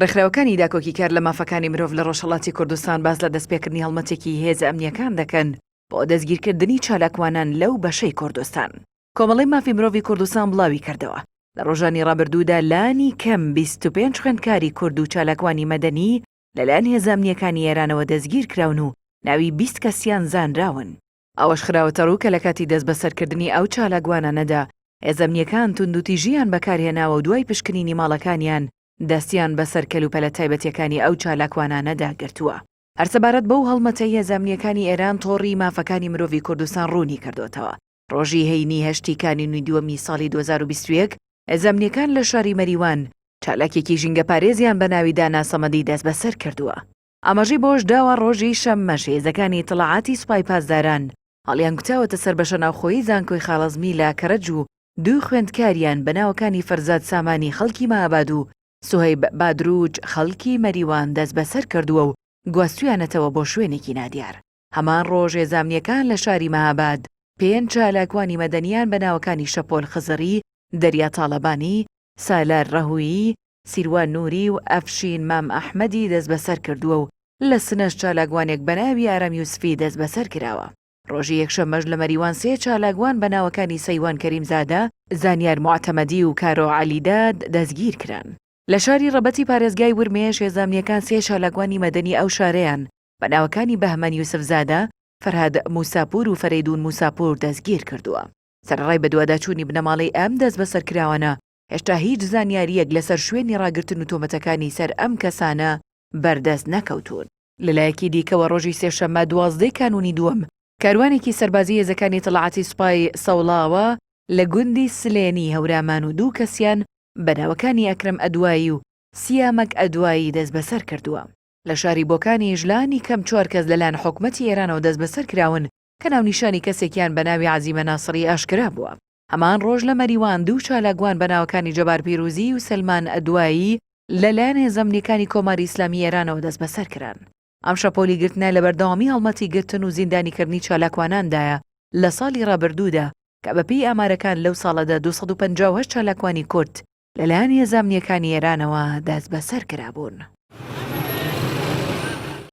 ڕێکخراوەکانی داکۆکیکار لە مافەکانی مرۆڤ لە ڕۆژهەڵاتی کوردستان باس لە دەستپێکردنی هەڵمەتێکی هێزە ئەمنییەکان دەکەن بۆ دەستگیرکردنی چالاکوانان لەو بەشەی کوردستان. کۆمەڵەی مافی مرۆڤی کوردستان بڵاویکردەوە، لە ڕۆژانی ڕابردوودا لانی کەم 25 خوێندکاری کورد و چالاکوانی مەدەنی لەلایەن هێزە ئەمنییەکانی ئێرانەوە دەستگیرکراون و ناوی 20 کەسیان زانراون. ئەوەش خراوەتەڕوو کە لە کاتی دەستبەسەرکردنی ئەو چالاکوانانەدا هێزە ئەمنییەکان توندوتیژییان بەکارهێناوە و دوای پشکنینی ماڵەکانیان دەستیان بەسەر کەلوپەلە تایبەتییەکانی ئەو چالاکوانانەدا گرتووە. هەر سەبارەت بەو هەڵمەتەی هێزە ئەمنییەکانی ئێران تۆڕی مافەکانی مرۆڤی کوردستان ڕوونی کردۆتەوە، ڕۆژی هەینی هەشتی کانوونی دووەمی ساڵی 2021 هێزە ئەمنییەکان لە شاری مەریوان چالاکێکی ژینگەپارێزیان بە ناوی دانا سەمەدی دەستبەسەر کردووە. ئاماژەی بەوەش داوە، ڕۆژی شەممەش هێزەکانی ئیتڵاعاتی سوپای پاسداران هەڵیانکوتاوەتە سەر بەشەناوخۆیی زانکۆی خاڵەزمی لە کەرەج و دوو خوێندکاریان بە ناوەکانی فەرزاد سامانی خەڵکی مەهاباد و سوهەیب بادروج خەڵکی مەریوان دەستبەسەر کردووە و گواستویانەتەوە بۆ شوێنێکی نادیار. هەمان ڕۆژ هێزە ئەمنییەکان لە شاری مەهاباد پێنج چالاکوانی مەدەنییان بە ناوەکانی شەپۆل خزری، دەریا تاڵەبانی، سالار ڕەهویی، سیروان نوری و ئەفشین مام ئەحمەدی دەستبەسەر کردووە و لە سنەش چالاکوانێک بە ناوی ئارام یوسفی دەستبەسەر کراوە. ڕۆژی یەکشەممەش لە مەریوان سێ چالاکوان بە ناوەکانی سەیوان کەریمزادە، زانیار موعتەمەدی و کارۆ عەلیداد دەستگیر کران. لە شاری ڕەبەتی پارێزگای ورمێش هێزە ئەمنییەکان سێ چالاکوانی مەدەنی ئەو شارەیان بە ناوەکانی بەهمەن یوسفزادە، فەرهاد موساپوور و فەرەیدوون موساپوور دەستگیر کردووە. سەرەڕای بەدواداچوونی بنەماڵەی ئەم دەستبەسەرکراوانە، هێشتا هیچ زانیارییەک لەسەر شوێنی ڕاگرتن و تۆمەتەکانی سەر ئەم کەسانە بەردەست نەکەوتوون. لەلایەکی دیکەوە ڕۆژی سێشەممە دوازدەی کانوونی دووەم، کاروانێکی سەربازی هێزەکانی ئیتڵاعاتی سوپای سەوڵاوە لە گوندی سلێنی هەورامان و دوو کەسیان بە ناوەکانی ئەکرەم ئەدوایی و سیامەک ئەدوایی دەستبەسەر کردووە. لە شاری بۆکانیش لانی کەم چوار کەس لەلایەن حکومەتی ئێرانەوە دەستبەسەر کراون کە ناونیشانی کەسێکیان بە ناوی عەزیمە ناسڕی ئاشکرا بووە. هەمان ڕۆژ لە مەریوان دوو چالاکوان بە ناوەکانی جەبار پیروزی و سەلمان ئەدوایی لە لایەن هێزە ئەمنییەکانی کۆماری ئیسلامیی ئێرانەوە دەستبەسەر کران. ئەم شەپۆلی گرتنە لە بەردەوامی هەڵمەتی گرتن و زیندانیکردنی چالاکواناندایە لە ساڵی ڕابردوودا کە بەپێی ئامارەکان لەو ساڵەدا 258 چالاکوانی کورد لەلایەن هێزە ئەمنییەکانی ئێرانەوە دەستبەسەر کرابوون.